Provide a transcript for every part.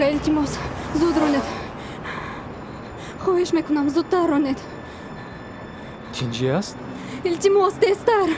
Ака, илтимос, зуд ронед. Хоҳиш мекунам, зудтар ронед. Тинҷӣ аст? Илтимос, тезтар.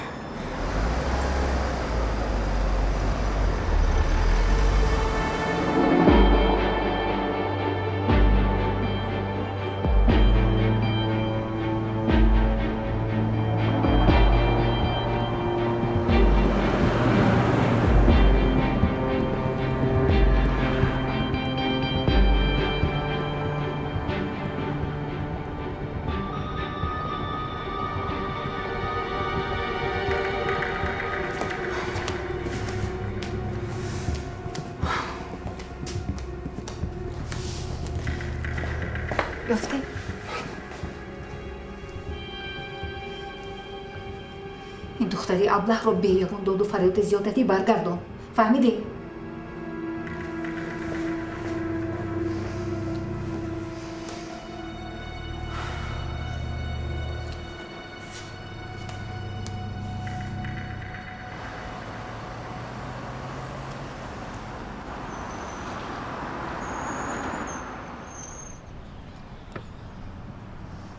Ёфтем. Ин духтари аблаҳро бе ягон доду фарёди зиёдатӣ баргардон. Фаҳмидӣ?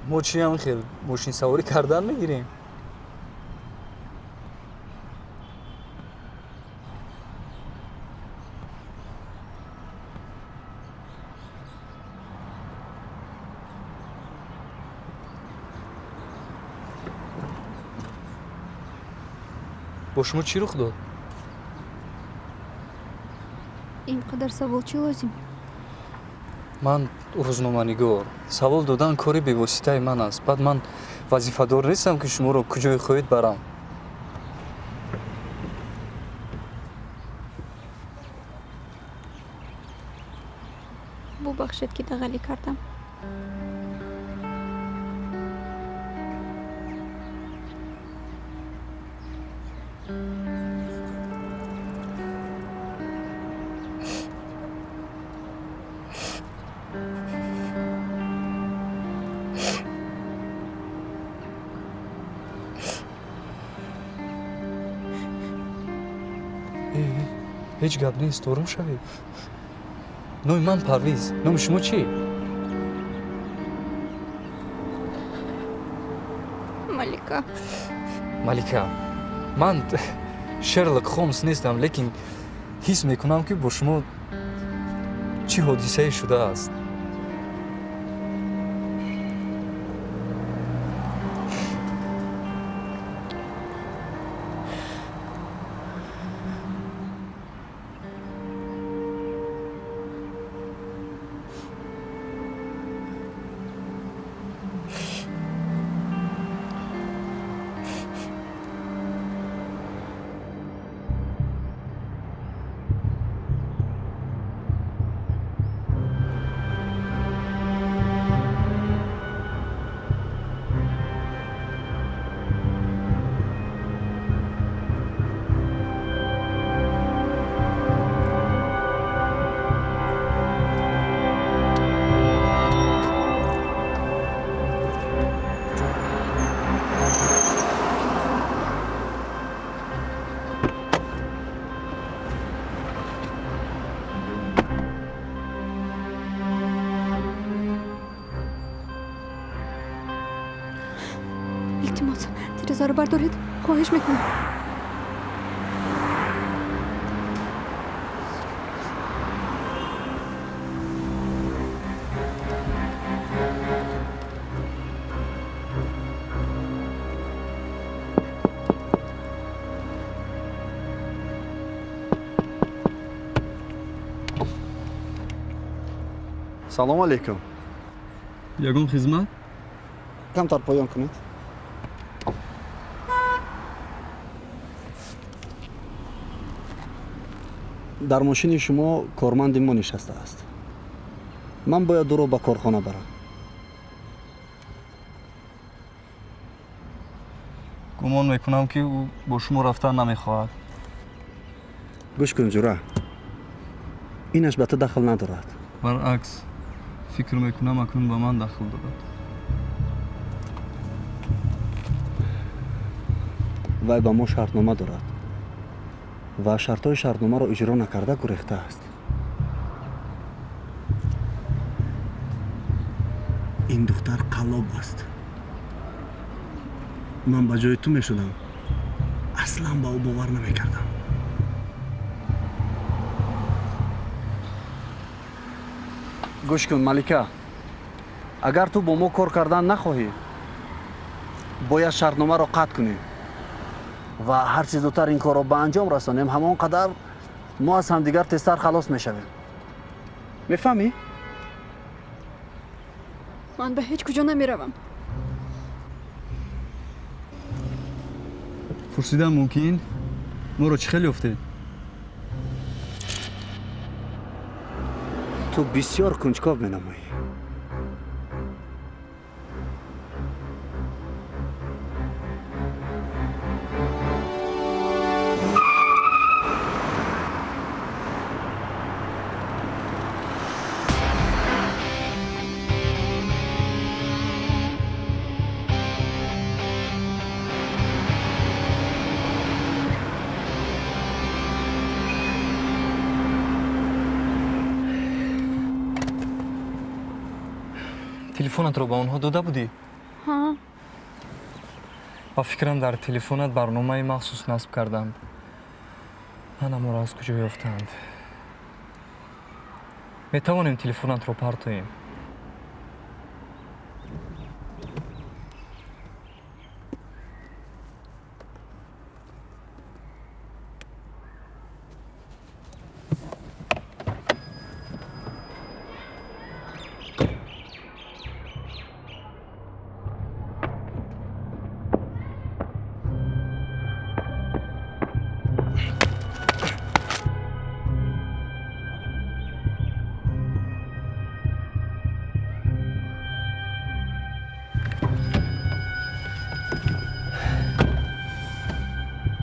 Мо чӣ ҳам хел мошинсаворӣ кардан мегирем? Бо шумо чӣ рух дод? Ин қадар савол чӣ лозим? Ман рӯзноманигор. Савол додан кори бевоситаи ман аст. Баъд ман вазифадор нестам, ки шуморо куҷое хоҳед барам. Бубахшед, ки дағалӣ кардам. Э, ҳеҷ гап нест, ором шавед. Номи ман Парвиз, номи шумо чӣ? Малика. Малика, ман Шерлок Холмс нестам, лекин ҳис мекунам, ки бо шумо чӣ ҳодисае шудааст. Илтимос, тирезаро бардоред, хоҳиш мекунам. Салому алейкум. Ягон хизмат? Камтар поён кунед. Дар мошини шумо корманди мо нишастааст. Ман бояд ӯро ба корхона барам. Гумон мекунам, ки ӯ бо шумо рафтан намехоҳад. Гӯш кун, ҷура, инаш ба ту дахл надорад. Баръакс, фикр мекунам, акнун ба ман дахл дорад. Вай ба мо шартнома дорад ва шартҳои шартномаро иҷро накарда гурехтааст. Ин духтар қаллоб аст. Ман ба ҷои ту мешудам, аслан ба ӯ бовар намекардам. Гӯш кун, Малика, агар ту бо мо кор кардан нахоҳӣ, бояд шартномаро қатъ кунем ва ҳар чӣ зудтар ин корро ба анҷом расонем, ҳамон қадар мо аз ҳамдигар тезтар халос мешавем. Мефаҳмӣ? Ман ба ҳеҷ куҷо намеравам. Пурсидан мумкин, моро чӣ хел ёфтед? Ту бисёр кунҷков менамоӣ. Телефонатро ба онҳо дода будӣ? Ҳа. Ба фикрам, дар телефонат барномаи махсус насб карданд. Ана моро аз куҷо ёфтанд. Метавонем телефонатро партоем.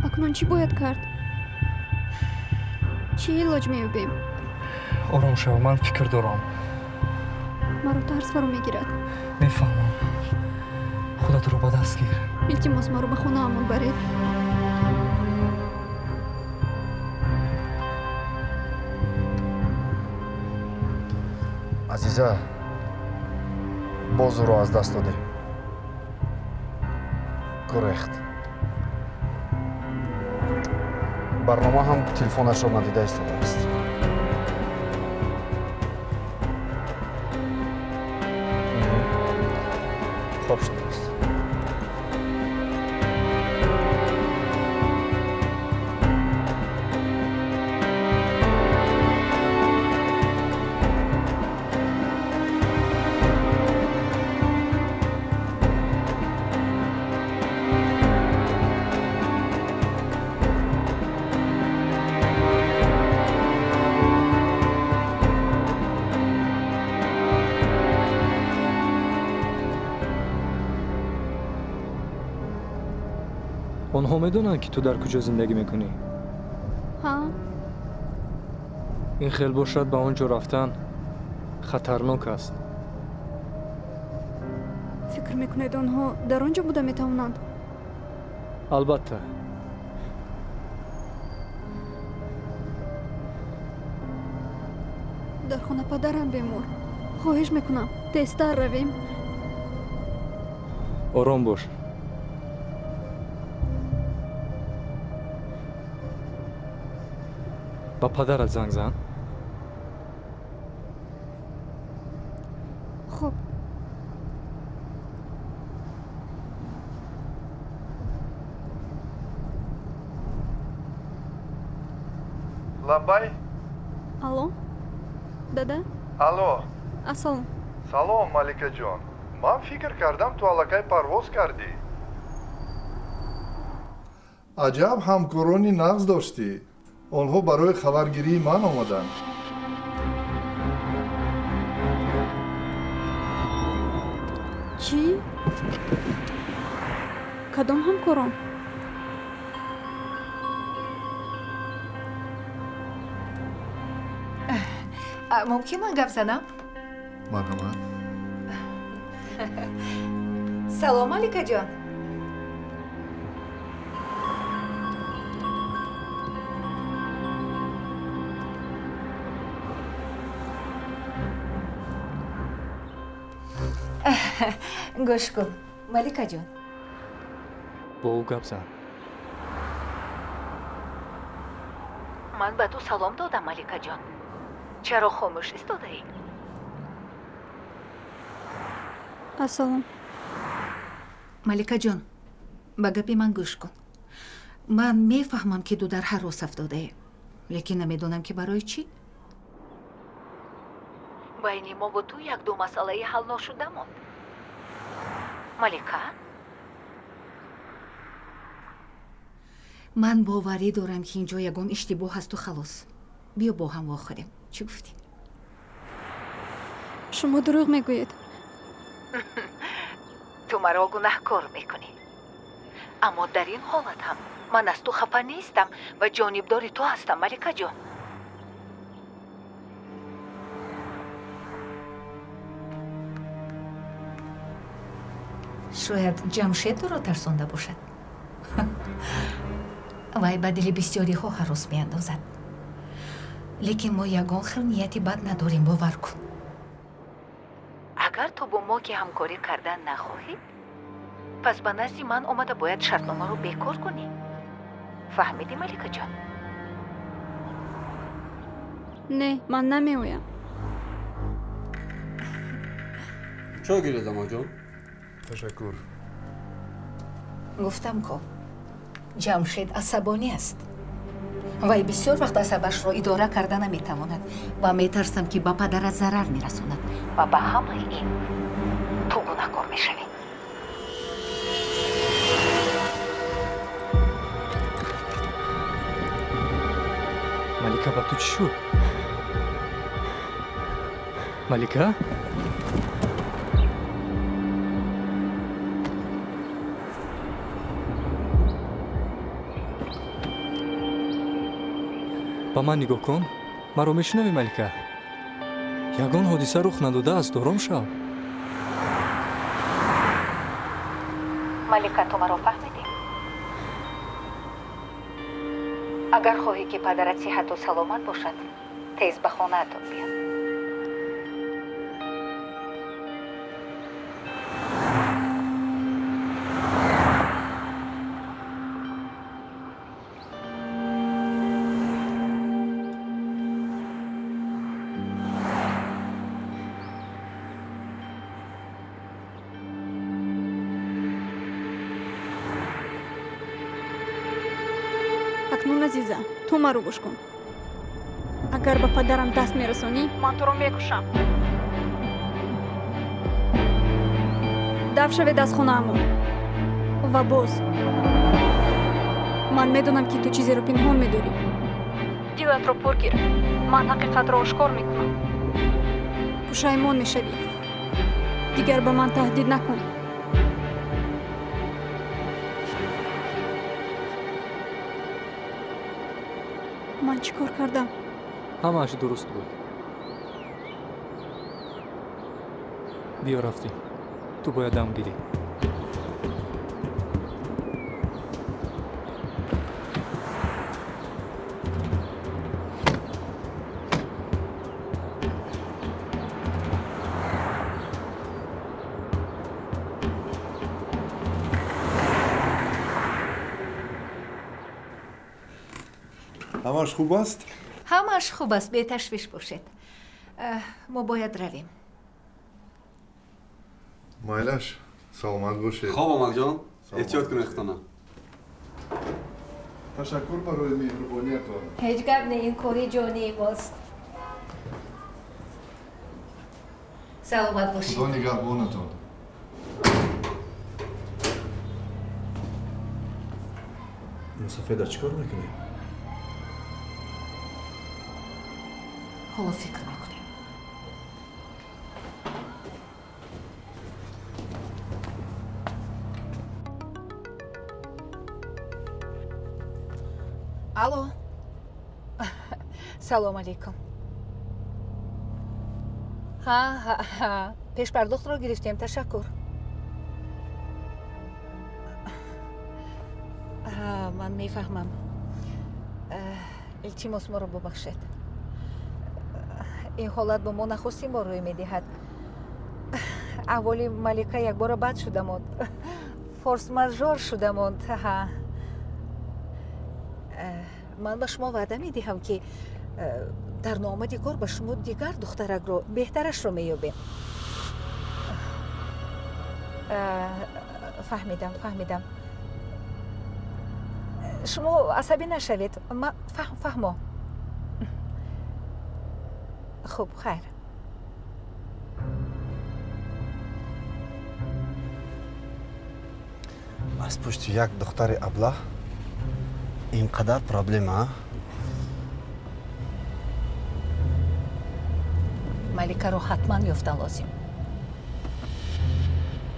Акнун чӣ бояд кард? Чӣ илоҷ меёбем? Ором шав, ман фикр дорам. Маро тарс фаро мегирад. Мефаҳмам, худатро ба даст гир. Илтимос, маро ба хонаамон баред. Азиза, боз ӯро аз даст додем. Гурехт. Барнома ҳам телефонашро надида истодааст. Хоб шудааст. Онҳо медонанд, ки ту дар куҷо зиндагӣ мекунӣ? Ҳа. Ин хел бошад, ба он ҷо рафтан хатарнок аст. Фикр мекунед, онҳо дар он ҷо буда метавонанд? Албатта. Дар хона падарам бемор. Хоҳиш мекунам, тезтар равем. Ором бош. Ба падарат занг зан. Хуб. Лаббай. Алло, дада. Алло. Ассалом. Салом, Маликаҷон. Ман фикр кардам, ту аллакай парвоз кардӣ. Аҷаб ҳамкорони нағз доштӣ. Онҳо барои хабаргирии ман омаданд. Чӣ? Кадом ҳамкорон? Мумкин ман гап занам? Марҳамат. Салом, Маликаҷон. Гӯш кун, Маликаҷон. Бо ӯ гап зан. Ман ба ту салом додам, Маликаҷон. Чаро хомӯш истодаӣ? Ассалом. Маликаҷон, ба гапи ман гӯш кун. Ман мефаҳмам, ки ту дар ҳарос афтодаӣ, лекин намедонам, ки барои чӣ. Байни мову ту як-ду масъалаи ҳал ношуда монд. Малика? Ман боварӣ дорам, ки ин ҷо ягон иштибоҳ ҳасту халос. Биё бо ҳам вохӯрем. Чӣ гуфтӣ? Шумо дурӯғ мегӯед. Ту маро гунаҳкор мекунӣ. Аммо дар ин ҳолат ҳам ман аз ту хафа нестам ва ҷонибдори ту ҳастам, Маликаҷон. Шояд Ҷамшед ӯро тарсонда бошад. Вай ба дили бисёриҳо ҳарос меандозад. Лекин мо ягон хел нияти бад надорем, бовар кун. Агар ту бо мо ки ҳамкорӣ кардан нахоҳӣ, пас ба назди ман омада бояд шартномаро бекор кунӣ. Фаҳмидӣ, Маликаҷон? Не, ман намеоям. Чой гиред, амаҷон. Ташаккур. Гуфтам ко, Ҷамшед асабонӣ аст. Вай бисёр вақт асабашро идора карда наметавонад ва метарсам, ки ба падарат зарар мерасонад ва ба ҳамаи ин ту гунаҳкор мешавӣ. Малика, ба ту чӣ шуд? Малика? Ба ман нигоҳ кун. Маро мешунавӣ, Малика? Ягон ҳодиса рух надодааст, ором шав. Малика, ту маро фаҳмидӣ? Агар хоҳӣ, ки падарат сиҳату саломат бошад, тез ба хонаатон биё. Акнун, азиза, ту маро гӯш кун. Агар ба падарам даст мерасонӣ, ман туро мекушам. Даф шавед аз хонаамон. Ва боз ман медонам, ки ту чизеро пинҳон медорӣ. Дилатро пур гир, ман ҳақиқатро ошкор мекунам. Пушаймон мешавӣ. Дигар ба ман таҳдид накун. Ман чӣ кор кардам? Ҳамааш дуруст буд. Биё, рафтем. Ту бояд дам гирӣ. Ҳамааш хуб аст? Ҳамааш хуб аст, беташвиш бошед. Мо бояд равем. Майлаш, саломат бошед. Хоб, амакҷон, эҳтиёт кунед худтона. Ташаккур барои меҳрубониятон. Ҳеҷ гап не, ин кори ҷонии мост. Саломат бошед. Худо нигаҳбонатон. Мусафеда, чӣ кор мекунӣ? Ҳоло фикр мекунем. Алло, салом алейкум. Ҳа, ҳа, ҳа, пешпардохтро гирифтем, ташаккур. Ҳа, ман мефаҳмам. Илтимос, моро бубахшед. Ин ҳолат бо мо нахустин бор рӯй медиҳад. Аҳволи Малика якбора бад шуда монд, форс-мажор шуда монд. Ҳа, ман ба шумо ваъда медиҳам, ки дар ноомади кор ба шумо дигар духтаракро, беҳтарашро меёбем. Фаҳмидам, фаҳмидам, шумо асабӣ нашавед. Фаҳмо. Хуб, хайр. Аз пушти як духтари аблаҳ ин қадар проблема? Маликаро ҳатман ёфтан лозим.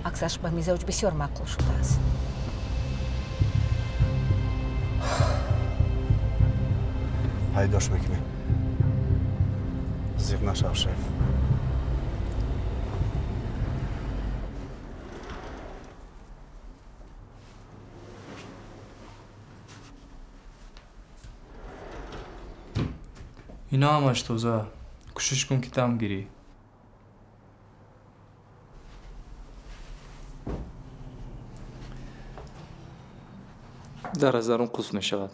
Аксаш ба мизоҷ бисёр маъқул шудааст. Пайдош мекунем, зиқ нашав, шеф. Ино ҳамаш тоза, кӯшиш кун, ки дам гирӣ. Дар аз дарун қулф мешавад.